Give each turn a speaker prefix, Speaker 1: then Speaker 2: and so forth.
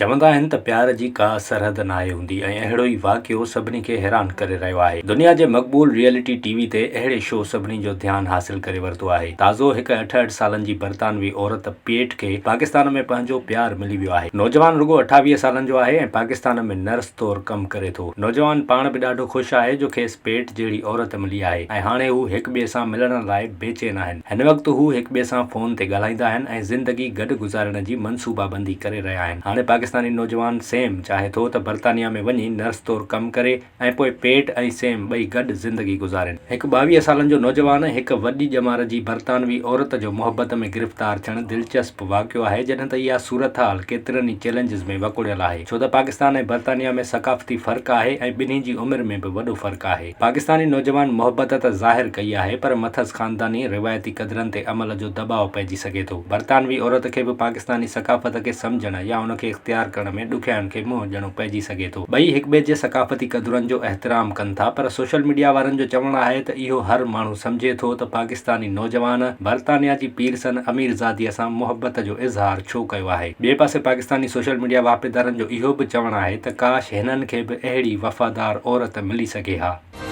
Speaker 1: چوندا آهن ته پيار جي ڪا سرحد ناهي هوندي ۽ اهڙو ئي واقعو سڀني کي حيران ڪري رهيو آهي. دنيا جي مقبول ريئلٽي ٽي وي تي اهڙي شو سڀني جو ڌيان حاصل ڪري ورتو آهي. تازو هڪ 68 سالن جي برطانوي عورت پيٽ کي پاڪستان ۾ پنهنجو پيار ملي ويو آهي. نوجوان رڳو 28 سالن جو آهي ۽ پاڪستان ۾ نرس طور ڪم ڪري ٿو. نوجوان پاڻ به ڏاڍو خوش آهي جو کيس پيٽ جهڙي عورت ملي آهي ۽ هاڻي هو هڪ ٻئي سان ملڻ لاء بيچين آهن. هن وقت هو هڪ ٻئي سان فون تي ڳالهائيندا آهن ۽ زندگي گڏ گذارڻ جي منصوبابندي ڪري رهيا آهن. هاڻي پاڪستاني نوجوان سيم چاهي ٿو ته برطانيا ۾ وڃي نرس طور ڪم ڪري ۽ پوء پيٽ ۽ سيم ٻئي گڏ زندگي گذارين. هڪ 22 سالن جو نوجوان ۽ هڪ وڏي ڄمار جي برطانوي عورت جو محبت ۾ گرفتار ٿيڻ دلچسپ واقعو آهي جڏهن ته اها صورتحال ڪيترن ئي چئلينجز ۾ وڪوڙيل آهي ڇو ته پاڪستان ۽ برطانيا ۾ ثقافتي فرق آهي ۽ ٻنهي جي عمر ۾ به وڏو فرق آهي. پاڪستاني نوجوان محبت ته ظاهر ڪئي آهي پر مٿس خانداني روايتي قدرن تي عمل جو دٻاء پئجي سگهي ٿو. برطانوي عورت کي به پاڪستاني ثقافت کي سمجهڻ يا ان کي اختيار ڪرڻ ۾ ڏکيائين کي منهن ڏيڻو پئجي سگهي ٿو. ٻئي هڪٻئي جي ثقافتي قدرن جو احترام ڪن ٿا پر سوشل ميڊيا وارن جو چوڻ آهي ته اهو هر ماڻهو سمجهي ٿو ته پاڪستاني نوجوان برطانيا جي پيرسن اميرزاديء سان محبت جو اظهار ڇو ڪيو آهي. ٻئي پاسي پاڪستاني سوشل ميڊيا واهپيدارن جو اهو به چوڻ آهي ته ڪاش هنن کي به اهڙي وفادار عورت ملي سگهي ها.